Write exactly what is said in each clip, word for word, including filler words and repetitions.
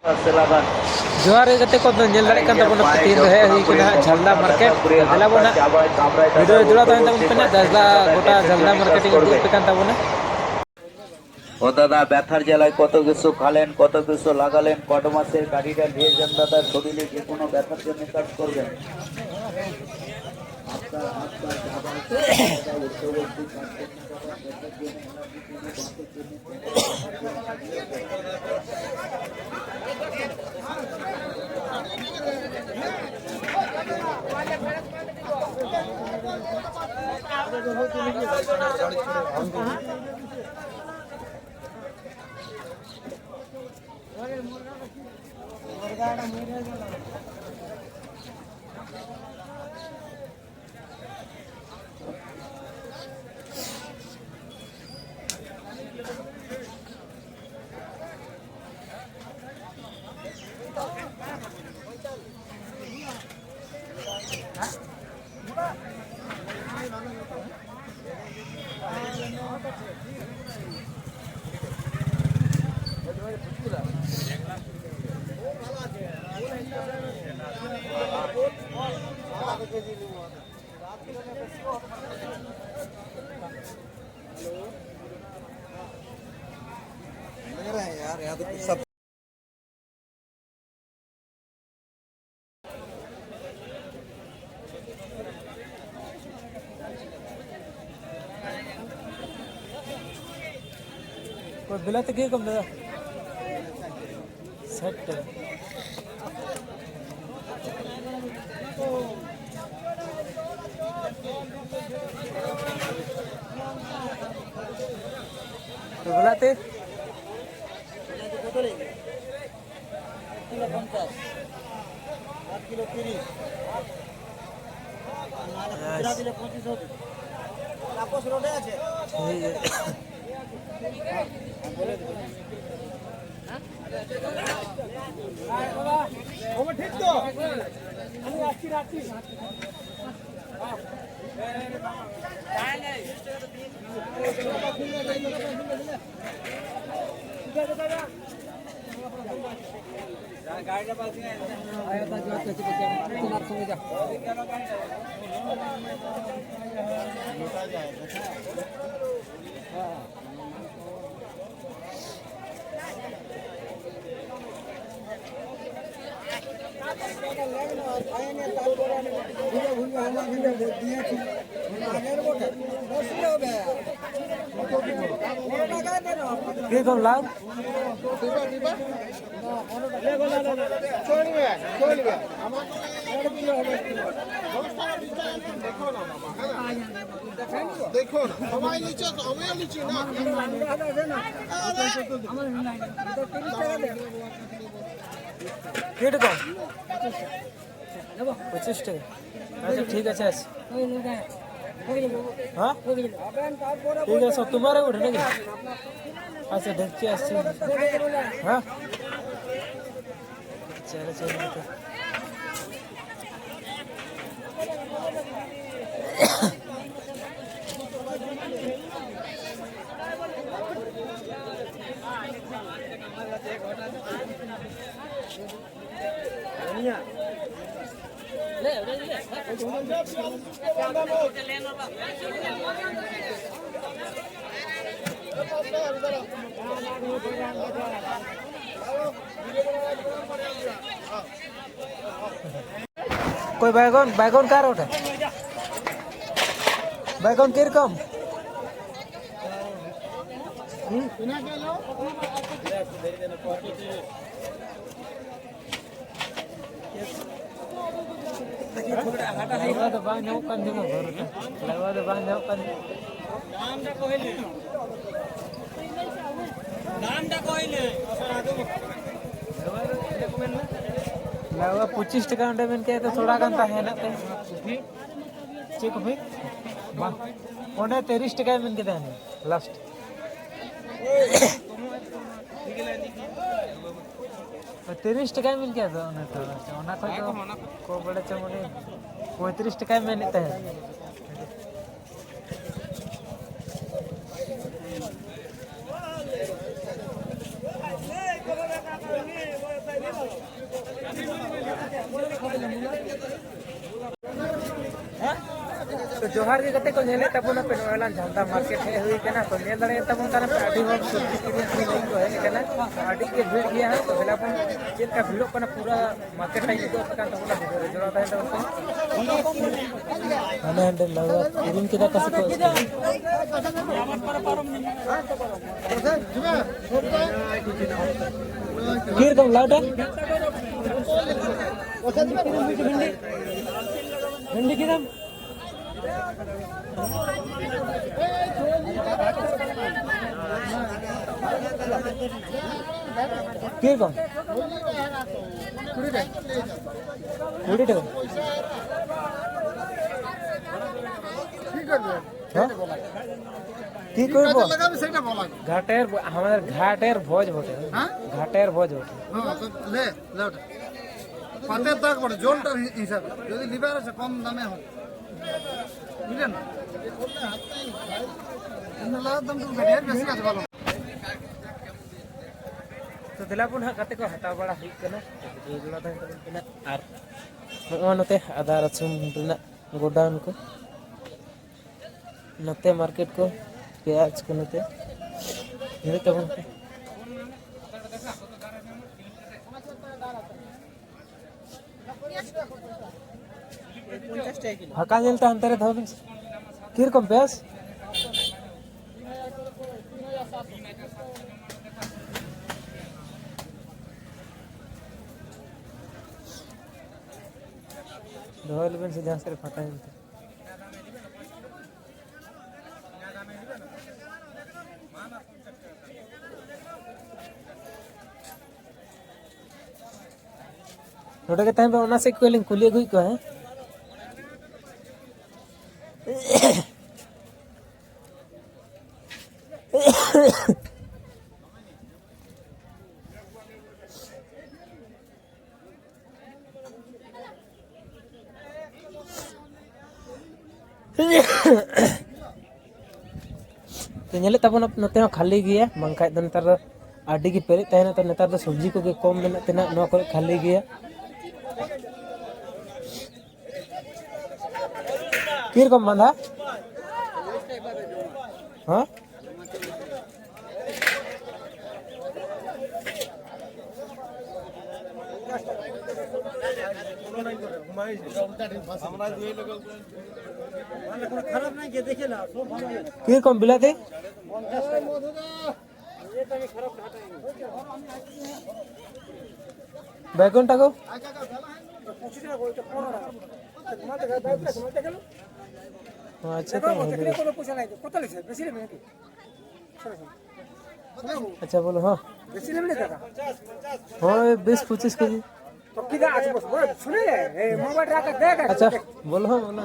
ᱡᱚᱦᱟᱨ ᱜᱮ ᱜᱟᱛᱮ ᱠᱚ, ᱧᱮᱞ ᱫᱟᱲᱮᱭᱟᱜ ᱠᱟᱱ ᱛᱟᱵᱚᱱᱟ, ᱛᱮᱦᱮᱧ ᱫᱚ ᱦᱮᱡ ᱦᱩᱭ ᱠᱟᱱᱟ ᱦᱟᱸᱜ ᱡᱷᱟᱞᱫᱟ ᱢᱟᱨᱠᱮᱴ᱾ ᱫᱮᱞᱟ ᱵᱚᱱ ᱦᱟᱸᱜ ᱵᱷᱤᱰᱤᱭᱳ ᱡᱚᱲᱟᱣ ᱛᱟᱦᱮᱱ ᱛᱟᱵᱚᱱ ᱯᱮ ᱱᱟᱜ, ᱡᱷᱟᱞᱫᱟ ᱜᱚᱴᱟ ᱡᱷᱟᱞᱫᱟ ᱢᱟᱨᱠᱮᱴ ᱤᱧ ᱩᱫᱩᱜ ᱟᱯᱮ ᱠᱟᱱ ᱛᱟᱵᱚᱱᱟ᱾ ও দাদা, ব্যথার জ্বালায় কত কিছু খালেন, কত কিছু লাগালেন, কট মাসের কাঠিটা নিয়ে যান দাদা, শরীরে যে কোনো ব্যথার জন্য কাজ করবেন। আপনার হাত পা যা বার করবেন দাদা, উচ্চবর্তী কাজ করবেন দাদা, ব্যথার জন্য ले रहे हैं यार, यहाँ तो सब। कोई बिलाती घी कम दे। सेट। तो बिलाती। কিলো পঞ্চাশ, আট কিলো তিরিশ, আর নাহলে খুচরা দিলে পঁচিশ হবে। তাপস রোডে আছে। ঠিক আছে। হ্যাঁ, বলে দেবো। ঠিক তো? আমি আসছি রাত্রি। কিরকম লাভ? চলবে, চলবে। আমার তো দেখো না বাবা, হ্যাঁ? দেখো না, সবাই নিচ্ছে, আমিও নিচ্ছি না। আরে, কিরকম? পঁচিশ টাকা। আচ্ছা, ঠিক আছে, আসি। হ্যাঁ, ঠিক আছে, তোমার ওঠে নাকি? আচ্ছা, দেখছি, আসছি। হ্যাঁ, চলো, চলো, দেখো। कोई बैगन, बैगन का रेट है? बैगन किरकम? ᱞᱟᱜᱟᱣ ᱫᱚ ᱵᱟᱝ ᱧᱟᱢᱚᱜ ᱠᱟᱱ ᱛᱤᱧᱟ, ᱞᱟᱜᱟᱣ ᱫᱚ ᱵᱟᱝ ᱧᱟᱢᱚᱜ ᱠᱟᱱ ᱛᱤᱧᱟ᱾ ᱞᱟᱜᱟᱣ ᱯᱚᱸᱪᱤᱥ ᱴᱟᱠᱟ ᱚᱸᱰᱮ ᱢᱮᱱ ᱠᱮᱫ ᱛᱚ, ᱛᱷᱚᱲᱟ ᱜᱟᱱ ᱛᱟᱦᱮᱱᱟ ᱛᱮ᱾ ᱪᱮᱫ ᱠᱚᱯᱤ? ᱵᱟᱝ, ᱚᱸᱰᱮ ᱛᱤᱨᱤᱥ ᱴᱟᱠᱟᱭ ᱢᱮᱱ ᱠᱮᱫᱟ ᱞᱟᱥᱴ᱾ ᱛᱤᱨᱤᱥ ᱴᱟᱠᱟᱭ ᱢᱮᱱ ᱠᱮᱫᱟ ᱛᱚ, ᱚᱱᱟ ᱛᱚ, ᱚᱱᱟ ᱠᱷᱚᱡ ᱫᱚ ᱠᱚ ᱵᱟᱲᱮ ᱪᱚᱝ ᱩᱱᱤ ᱯᱚᱸᱭᱛᱨᱤᱥ ᱴᱟᱠᱟᱭ ᱢᱮᱱᱮᱫ ᱛᱟᱦᱮᱸᱫ᱾ ᱡᱚᱦᱟᱨ ᱜᱮ ᱜᱟᱛᱮ ᱠᱚ, ᱧᱮᱞᱮᱫ ᱛᱟᱵᱚᱱᱟ ᱯᱮ, ᱱᱚᱜᱼᱚᱭ ᱞᱟᱝ ᱡᱷᱟᱱᱫᱟ ᱢᱟᱨᱠᱮᱴ ᱦᱮᱡ ᱦᱩᱭ ᱠᱟᱱᱟ᱾ ᱛᱚ ᱧᱮᱞ ᱫᱟᱲᱮᱭᱟᱜ ᱛᱟᱵᱚᱱ ᱠᱟᱱᱟ ᱯᱮ, ᱟᱹᱰᱤ ᱦᱚᱲ ᱥᱚᱵᱽᱡᱤ ᱠᱤᱨᱤᱧ ᱟᱹᱠᱷᱨᱤᱧ ᱞᱟᱹᱜᱤᱫ ᱠᱚ ᱦᱮᱡ ᱟᱠᱟᱱᱟ᱾ ᱛᱚ ᱟᱹᱰᱤ ᱜᱮ ᱵᱷᱤᱲ ᱜᱮᱭᱟ ᱦᱟᱸᱜ᱾ ᱛᱚ ᱫᱮᱞᱟ ᱵᱚᱱ ᱪᱮᱫ ᱞᱮᱠᱟ ᱵᱷᱤᱲᱚᱜ ᱠᱟᱱᱟ ᱯᱩᱨᱟᱹ ᱢᱟᱨᱠᱮᱴ ᱴᱟᱭᱤᱢ ᱩᱫᱩᱜ ᱟᱯᱮ ᱠᱟᱱ ᱛᱟᱵᱚᱱᱟ, ᱵᱷᱤᱰᱤᱭᱳ ᱨᱮ ᱡᱚᱲᱟᱣ ᱛᱟᱦᱮᱱ ᱛᱟᱵᱚᱱ ᱯᱮ᱾ ᱦᱟᱱᱮ ᱦᱟᱸᱰᱮ ᱞᱟᱜᱟ ᱠᱤᱨᱤᱧ ᱠᱮᱫᱟ ᱠᱚ ᱥᱮ ᱠᱚ ᱟᱹᱠᱷᱨᱤᱧ? ᱠᱤᱨᱠᱚᱢ ᱞᱟᱣᱰᱟ? ᱵᱷᱮᱱᱰᱤ ᱠᱤᱨᱤᱧ ᱵᱷᱮᱱᱰᱤ ᱠᱤᱨᱤᱧ᱾ ᱠᱤᱨᱚᱠᱚᱢ? কুড়ি টাকা। কি করবে? হ্যাঁ? কি করবো? লাগাবে সেটা বলা। ঘাটের ব-, আমাদের ঘাটের ভোজ বটে। হ্যাঁ? ঘাটের ভোজ বটে। হ্যাঁ, তো লে, লে ওটা। পাতের দাগ বটে, জনটার হি-, হিসাবে। যদি লিভার আছে, কম দামে হবে। বুঝলেন? কিন্তু লাউয়ের দাম তো বেড়ে বেশি আছে, ভালো। ᱛᱚ ᱫᱮᱞᱟ ᱵᱚᱱ ᱦᱟᱸᱜ ᱜᱟᱛᱮ ᱠᱚ, ᱦᱟᱛᱟᱣ ᱵᱟᱲᱟ ᱦᱩᱭᱩᱜ ᱠᱟᱱᱟ᱾ ᱵᱷᱤᱰᱤᱭᱳ ᱡᱚᱲᱟᱣ ᱛᱟᱦᱮᱱ ᱛᱟᱵᱚᱱ ᱯᱮ ᱱᱟᱜ᱾ ᱟᱨ ᱱᱚᱜᱼᱚᱭ ᱱᱚᱛᱮ ᱟᱫᱟ ᱨᱟᱥᱩᱱ ᱨᱮᱱᱟᱜ ᱜᱳᱰᱟᱣᱩᱱ ᱠᱚ, ᱱᱚᱛᱮ ᱢᱟᱨᱠᱮᱴ ᱠᱚ, ᱯᱮᱸᱭᱟᱡᱽ ᱠᱚ ᱱᱚᱛᱮ ᱧᱮᱞᱮᱫ ᱛᱟᱵᱚᱱ ᱯᱮ᱾ ᱯᱷᱟᱸᱠᱟ ᱧᱮᱞᱛᱮ ᱦᱟᱱᱛᱮ ᱨᱮ ᱫᱚᱦᱚ ᱵᱤᱱ ᱥᱮ᱾ ᱠᱤᱨᱚᱠᱚᱢ ᱵᱮᱥ? ᱫᱚᱦᱚ ᱞᱮᱵᱮᱱ ᱥᱮ ᱡᱟᱦᱟᱸ ᱥᱮᱫ ᱨᱮ ᱯᱷᱟᱸᱠᱟ ᱧᱮᱞᱛᱮ᱾ ᱱᱚᱰᱮ ᱜᱮ ᱛᱟᱦᱮᱱ ᱯᱮ, ᱚᱱᱟ ᱥᱮᱫ ᱠᱷᱚᱱ ᱞᱤᱧ ᱠᱩᱞᱤ ᱟᱹᱜᱩᱭᱮᱫ ᱠᱚᱣᱟ, ᱦᱮᱸ? ᱛᱚ, ᱧᱮᱞᱮᱫ ᱛᱟᱵᱚᱱᱟ ᱱᱚᱛᱮ ᱦᱚᱸ ᱠᱷᱟᱹᱞᱤ ᱜᱮᱭᱟ, ᱵᱟᱝᱠᱷᱟᱡ ᱫᱚ ᱱᱮᱛᱟᱨ ᱫᱚ ᱟᱹᱰᱤ ᱜᱮ ᱯᱮᱨᱮᱡ ᱛᱟᱦᱮᱱᱟ᱾ ᱛᱚ, ᱱᱮᱛᱟᱨ ᱫᱚ ᱥᱚᱵᱽᱡᱤ ᱠᱚᱜᱮ ᱠᱚᱢ ᱢᱮᱱᱟᱜ ᱛᱮ ᱱᱟᱜ ᱱᱚᱣᱟ ᱠᱚᱨᱮ ᱠᱷᱟᱹᱞᱤ ᱜᱮᱭᱟ᱾ ᱛᱤ ᱨᱮᱠᱚᱢ ᱵᱟᱸᱫᱷᱟ? ᱦᱮᱸ? ᱛᱤ ᱨᱮᱠᱚᱢ ᱵᱤᱞᱟᱹᱛᱤ? ᱵᱮᱜᱩᱱ ᱴᱟᱠᱚ? ᱟᱪᱪᱷᱟ, ᱛᱚ ᱵᱷᱟᱜᱮ᱾ ᱟᱪᱪᱷᱟ, ᱵᱚᱞᱚ, ᱦᱚᱸ᱾ ᱦᱳᱭ, ᱵᱤᱥ ᱯᱚᱸᱪᱤᱥ ᱠᱮᱡᱤ᱾ ᱟᱪᱪᱷᱟ, ᱵᱚᱞᱚ, ᱦᱚᱸ, ᱵᱚᱞᱚ᱾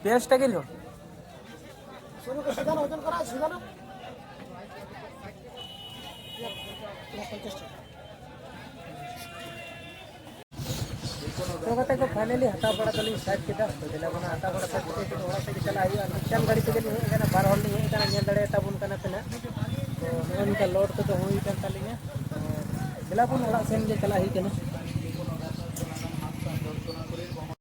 পেঁয়াজটা কিরকম? ᱛᱚ ᱜᱟᱛᱮ ᱠᱚ, finally ᱦᱟᱛᱟᱣ ᱵᱟᱲᱟ ᱫᱚᱞᱤᱧ ᱥᱟᱹᱛ ᱠᱮᱫᱟ᱾ ᱛᱚ ᱫᱮᱞᱟ ᱵᱚᱱᱟ, ᱦᱟᱛᱟᱣ ᱵᱟᱲᱟ ᱥᱟᱹᱛ ᱠᱟᱛᱮ ᱱᱤᱛᱚᱜ ᱚᱲᱟᱜ ᱥᱮᱫ ᱜᱮ ᱪᱟᱞᱟᱜ ᱦᱩᱭᱩᱜᱼᱟ᱾ ᱢᱤᱫᱴᱟᱝ ᱜᱟᱹᱰᱤ ᱛᱮᱜᱮ ᱞᱤᱧ ᱦᱮᱡ ᱟᱠᱟᱱᱟ, ᱵᱟᱨ ᱦᱚᱲ ᱞᱤᱧ ᱦᱮᱡ ᱟᱠᱟᱱᱟ, ᱧᱮᱞ ᱫᱟᱲᱮᱭᱟᱛᱟ ᱵᱚᱱ ᱠᱟᱱᱟ ᱯᱮ ᱱᱟᱜ᱾ ᱛᱚ ᱱᱚᱜᱼᱚᱭ ᱱᱚᱝᱠᱟ load ᱠᱚᱫᱚ ᱦᱩᱭ ᱟᱠᱟᱱ ᱛᱟᱹᱞᱤᱧᱟ᱾ ᱛᱚ ᱫᱮᱞᱟ ᱵᱚᱱ, ᱚᱲᱟᱜ ᱥᱮᱱ ᱜᱮ ᱪᱟᱞᱟᱜ ᱦᱩᱭᱩᱜ ᱠᱟᱱᱟ᱾